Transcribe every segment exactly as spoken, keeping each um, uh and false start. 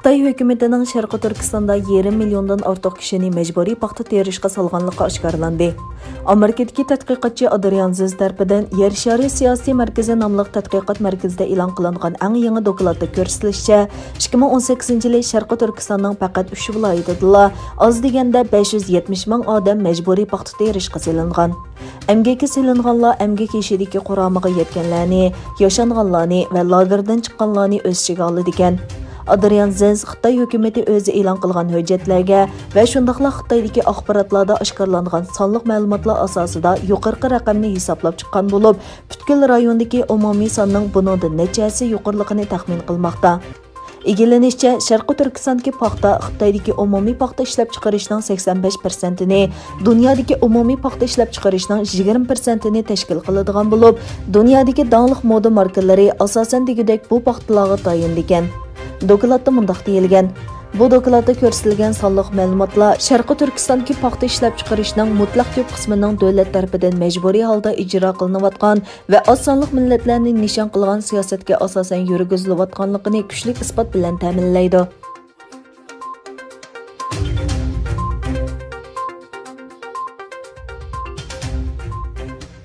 خىتاي ھۆكۈمىتىنىڭ شەرقىي تۈركىستاندا يېرىم مىليوندىن ئارتۇق كىشىنى مەجبۇرىي پاختا تېرىشقا سالغانلىقى ئاشكارىلاندى. ئامېرىكىدىكى تەتقىقاتچى ئادرىيان زىز تەرىپىدىن يەر شارى سىياسىي مەركىزى ناملىق تەتقىقات مەركىزىدە ئېلان قىلىنغان ئەڭ يېڭى دوكلاتتا كۆرسىتىلىشىچە، ئىككى مىڭ ئون سەككىزىنچى يىلى شەرقىي تۈركىستاننىڭ پەقەت ئۈچ ۋىلايىتىدىلا ئاز دېگەندە بەش يۈز يەتمىش مىڭ ئادەم مەجبۇرىي پاختا تېرىشقا سېلىنغان. ئەمگەككە سېلىنغانلار ئەمگەك يېشىدىكى قۇرامىغا يەتكەنلەرنى، ياشانغانلارنى ۋە لاگېردىن چىققانلارنى ئۆز ئىچىگە ئالىدىكەن. ئادرىيان زىز خىتاي ھۆكۈمىتى ئۆزى ئېلان قىلغان ھۆججەتلەرگە ۋە شۇنداقلا خىتايدىكى ئاخباراتلاردا ئاشكارىلانغان سانلىق مەلۇماتلار ئاساسىدا يۇقىرىقى رەقەمنى ھېسابلاپ چىققان بولۇپ، پۈتكۈل رايوندىكى ئومۇمىي ساننىڭ بۇنىڭدىن نەچچە ھەسسە يۇقىرىلىقىنى تەخمىن قىلماقتا. ئىگىلىنىشىچە، شەرقىي تۈركىستاندىكى پاختا خىتايدىكى ئومۇمىي پاختا ئىشلەپچىقىرىشنىڭ سەكسەن بەش پىرسەنتىنى، دۇنيادىكى ئومۇمىي پاختا ئىشلەپچىقىرىشنىڭ يىگىرمە پىرسەنتىنى تەشكىل قىلىدىغان بولۇپ، دۇنيادىكى داڭلىق مودا ماركىلىرى ئاساسەن دېگۈدەك بۇ پاختىلارغا تايىنىدىكەن. دوكلاتتا مۇنداق دېيىلگەن: بۇ دوكلاتتا كۆرسىتىلگەن سانلىق مەلۇماتلار شەرقىي تۈركىستاندىكى پاختا ئىشلەپچىقىرىشنىڭ مۇتلەق كۆپ قىسمىنىڭ دۆلەت تەرىپىدىن مەجبۇرىي ھالدا ئىجرا قىلىنىۋاتقان ۋە ئاز سانلىق مىللەتلەرنى نىشان قىلغان سىياسەتكە ئاساسەن يۈرگۈزۈلۈۋاتقانلىقىنى كۈچلۈك ئىسپات بىلەن تەمىنلەيدۇ.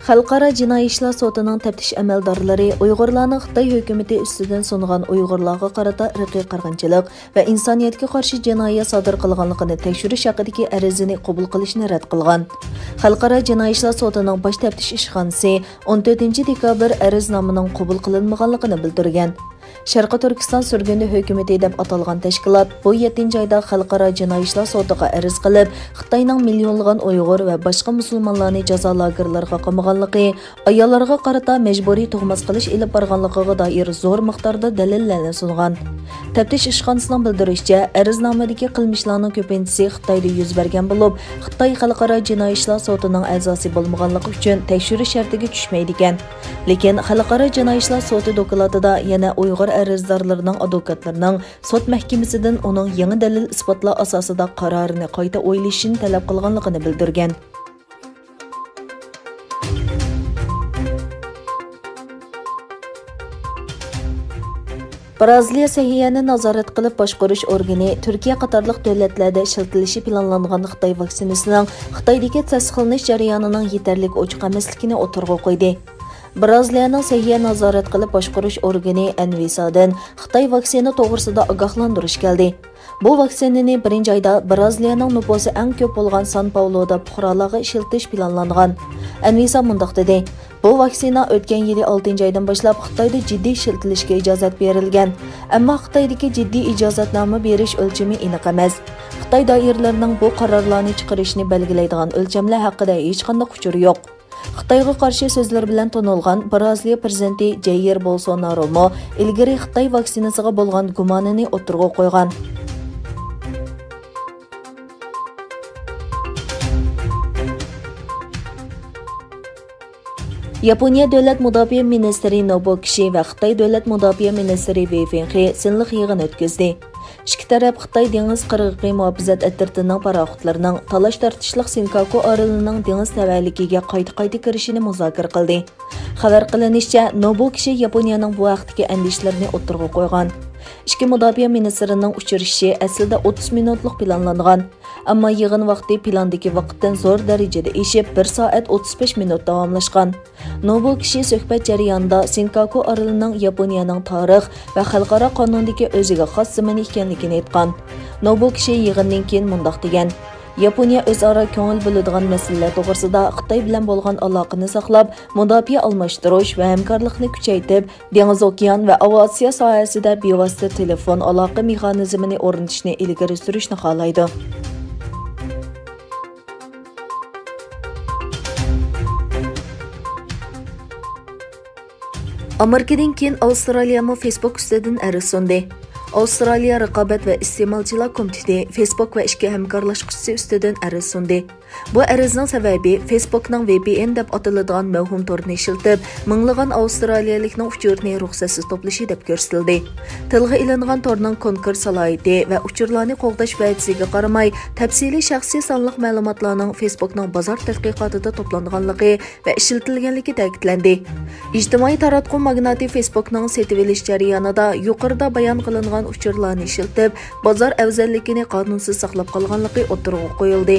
خەلقئارا جىنايى ئىشلار سوتىنىڭ تەپتىش ئەمەلدارلىرى ئۇيغۇرلارنىڭ خىتاي ھۆكۈمىتى ئۈستىدىن سۇنغان ئۇيغۇرلارغا قارىتا ئىرقىي قىرغىنچىلىق ۋە ئىنسانىيەتكە قارشى جىنايەت سادىر قىلغانلىقىنى تەكشۈرۈش ھەققىدىكى ئەرزىنى قوبۇل قىلىشنى رەت قىلغان. خەلقئارا جىنايى ئىشلار سوتىنىڭ باش تەپتىش ئىشخانىسى ئون تۆتىنچى دېكابىر ئەرزنامىنىڭ قوبۇل قىلىنمىغانلىقىنى بىلدۈرگەن. شەرقىي تۈركىستان سۈرگۈندە ھۆكۈمىتى دەپ ئاتالغان تەشكىلات بۇ يەتتىنچى ئايدا خەلقئارا جىنايى ئىشلار سوتىغا ئەرز قىلىپ، خىتاينىڭ مىليونلىغان ئۇيغۇر ۋە باشقا مۇسۇلمانلارنى جازا لاگېرلىرىغا قامىغانلىقى، ئاياللارغا قارىتا مەجبۇرىي تۇغماس قىلىش ئېلىپ بارغانلىقىغا دائىر زور مىقداردا دەلىللەرنى سۇنغان. تەپتىش ئىشخانىسىنىڭ بىلدۈرۈشىچە، ئەرزنامىدىكى قىلمىشلارنىڭ كۆپىنچىسى خىتايدا يۈز بەرگەن بولۇپ، خىتاي خەلقئارا جىنايى ئىشلار سوتىنىڭ ئەزاسى بولمىغانلىقى ئۈچۈن تەكشۈرۈش شەرتىگە چۈشمەيدىكەن. لېكىن خەلقئارا جىنايى ئىشلار سوتى دوكلاتىدا يەنە ئۇيغۇر ئەرزدارلىرىنىڭ ئادۋوكاتلىرىنىڭ سوت مەھكىمىسىدىن ئۇنىڭ يېڭى دەلىل-ئىسپاتلار ئاساسىدا قارارىنى قايتا ئويلىشىشىنى تەلەپ قىلغانلىقىنى بىلدۈرگەن. برازىلىيە سەھىيەنى نازارەت قىلىپ باشقۇرۇش ئورگىنى تۈركىيە قاتارلىق دۆلەتلەردە ئىشلىتىلىشى پىلانلانغان خىتاي ۋاكسىنىسىنىڭ خىتايدىكى تەستىقلىنىش جەريانىنىڭ يېتەرلىك ئوچۇق ئەمەسلىكىنى ئوتتۇرىغا قويدى. برازىلىيەنىڭ سەھىيە نازارەت قىلىپ باشقۇرۇش ئورگىنى ئەنۋىسادىن خىتاي ۋاكسىنا توغرىسىدا ئاگاھلاندۇرۇش كەلدى. بۇ ۋاكسىنىنى بىرىنچى ئايدا برازىلىيەنىڭ نوپۇسى ئەڭ كۆپ بولغان سان پاۋلودا پۇقرالارغا ئىشلىتىش پىلانلانغان. ئەنۋىسا مۇنداق دېدى: بۇ ۋاكسىنا ئۆتكەن يىلى ئالتىنچى ئايدىن باشلاپ خىتايدا جىددىي ئىشلىتىلىشكە ئىجازەت بېرىلگەن. ئەمما خىتايدىكى جىددىي ئىجازەتنامە بېرىش ئۆلچىمى ئېنىق ئەمەس. خىتاي دائىرىلىرىنىڭ بۇ قارارلارنى چىقىرىشىنى بەلگىلەيدىغان ئۆلچەملەر ھەققىدە ھېچقانداق ئۇچۇر يوق. خىتايغا قارشى سۆزلىرى بىلەن تونۇلغان برازىلىيە پىرېزىدېنتى جەير بولسونارومۇ ئىلگىرى خىتاي ۋاكسىنىسىغا بولغان گۇمانىنى ئوتتۇرىغا قويغان. ياپونىيە دۆلەت مۇداپىئە مىنىستىرى نوبۇ كىشى ۋە خىتاي دۆلەت مۇداپىئە مىنىستىرى ۋېي فېنخې سىنلىق يىغىن ئۆتكۈزدى. ئىككى تەرەپ خىتاي دېڭىز قىرغىقى مۇھاپىزەت ئەترىتىنىڭ پاراخوتلىرىنىڭ تالاش-تارتىشلىق سىنكاكۇ ئارىلىنىڭ دېڭىز تەۋەلىكىگە قايتا-قايتا كىرىشىنى مۇزاكىرە قىلدى. خەۋەر قىلىنىشىچە، نوبۇ كىشى ياپونىيەنىڭ بۇ ھەقتىكى ئەندىشىلىرىنى ئوتتۇرىغا قويغان. ئىككى مۇداپىئە مىنىستىرىنىڭ ئۇچرىشىشى ئەسلىدە ئوتتۇز مىنۇتلۇق پىلانلانغان. ئەمما يىغىن ۋاقتى پىلاندىكى ۋاقىتتىن زور دەرىجىدە ئېشىپ، بىر سائەت ئوتتۇز بەش مىنۇت داۋاملاشقان. نوبۇ كىشى سۆھبەت جەريانىدا سىنكاكۇ ئارىلىنىڭ ياپونىيەنىڭ تارىخ ۋە خەلقئارا قانۇندىكى ئۆزىگە خاس زېمىن ئىكەنلىكىنى ئېيتقان. نوبۇ كىشى يىغىندىن كېيىن مۇنداق دېگەن: ياپونىيە ئۆزئارا كۆڭۈل بۆلىدىغان مەسىلىلەر توغرىسىدا خىتاي بىلەن بولغان ئالاقىنى ساقلاپ، مۇداپىئە ئالماشتۇرۇش ۋە ھەمكارلىقنى كۈچەيتىپ، دېڭىز، ئوكيان ۋە ئاۋىئاتسىيە ساھەسىدە بىۋاسىتە تېلېفون ئالاقە مېخانىزمىنى ئورنىتىشنى ئىلگىرى سۈرۈشنى خالايدۇ. ئامېرىكىدىن كېيىن ئاۋسترالىيەمۇ فېيسبوك ئۈستىدىن ئەرز سۇندى. ئاۋسترالىيە رىقابەت ۋە ئىستېمالچىلار كومىتېتى فېيسبوك ۋە ئىككى ھەمكارلاشقۇچىسى ئۈستىدىن ئەرز سۇندى. بۇ ئەرزنىڭ سەۋەبى، فېيسبوكنىڭ ۋى پى ئېن دەپ ئاتىلىدىغان مەۋھۇم تورىنى ئىشلىتىپ، مىڭلىغان ئاۋسترالىيەلىكنىڭ ئۇچۇرىنى رۇخسەتسىز توپلىشى دەپ كۆرسىتىلدى. تىلغا ئېلىنغان تورنىڭ كونكرېت سالاھىيىتى ۋە ئۇچۇرلارنى قوغداش ۋەدىسىگە قارىماي، تەپسىلىي شەخسىي سانلىق مەلۇماتلارنىڭ فېيسبوكنىڭ بازار تەتقىقاتىدا توپلانغانلىقى ۋە ئىشلىتىلگەنلىكى تەكىتلەندى. ئىجتىمائىي تاراتقۇ ماگناتى فېيسبوكنىڭ سېتىۋېلىش جەريانىدا يۇقىرىدا بايان قىلىنغان ئۇچۇرلارنى ئىشلىتىپ، بازار ئەۋزەللىكىنى قانۇنسىز ساقلاپ قالغانلىقى ئوتتۇرىغا قويۇلدى.